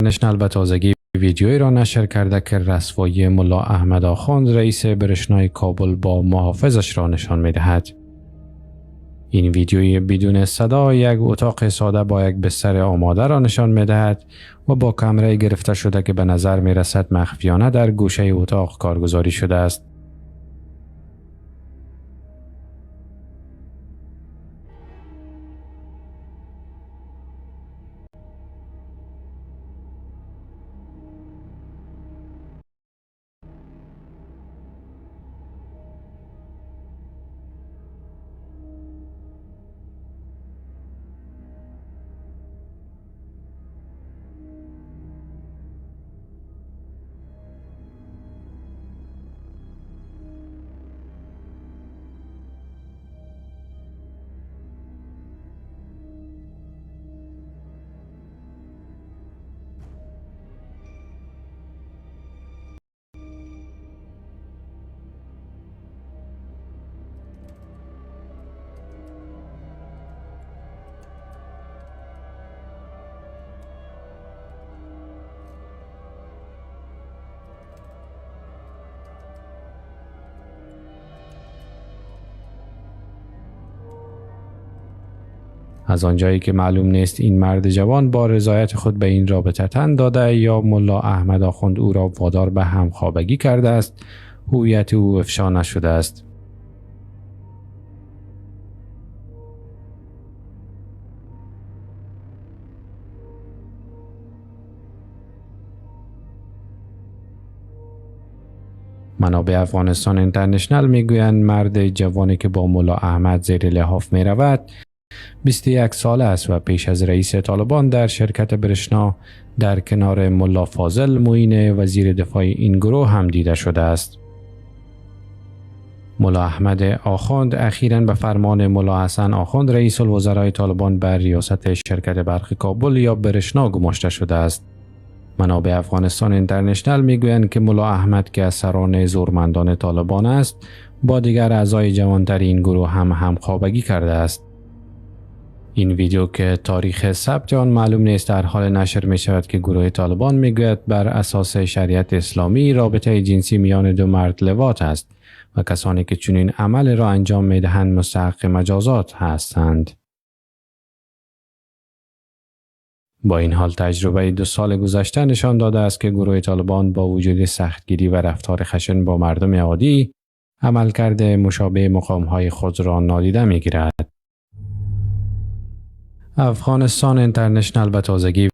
اینترنشنال به تازگی ویدیویی را نشر کرده که رسوایی ملا احمد آخوند، رئیس برشنای کابل، با محافظش را نشان می دهد. این ویدیوی بدون صدا یک اتاق ساده با یک بستر آماده را نشان می دهد و با کمره گرفته شده که به نظر می رسد مخفیانه در گوشه اتاق کارگزاری شده است. از آنجایی که معلوم نیست این مرد جوان با رضایت خود به این رابطه تن داده یا ملا احمد آخوند او را وادار به همخوابگی کرده است، هویت او افشا نشده است. منابع افغانستان اینترنشنال میگویند مرد جوانی که با ملا احمد زیر لحاف می رود 21 ساله است و پیش از رئیس طالبان در شرکت برشنا در کنار ملا فاضل، معین وزیر دفاع این گروه، هم دیده شده است. ملا احمد آخوند اخیرا به فرمان ملا حسن آخوند، رئیس الوزرای طالبان، بر ریاست شرکت برق کابل یا برشنا گماشته شده است. منابع افغانستان اینترنشنال میگویند که ملا احمد که از سران زورمندان طالبان است، با دیگر اعضای جوانتر این گروه هم همخوابگی کرده است. این ویدیو که تاریخ ثبت آن معلوم نیست، در حالی نشر می شود که گروه طالبان می گوید بر اساس شریعت اسلامی رابطه جنسی میان دو مرد لواط است و کسانی که چنین عمل را انجام می دهند مستحق مجازات هستند. با این حال، تجربه 2 سال گذشته نشان داده است که گروه طالبان با وجود سختگیری و رفتار خشن با مردم عادی، عملکرد مشابه مقامهای خود را نادیده می گیرد. افغانستان اینترنشنال به تازگی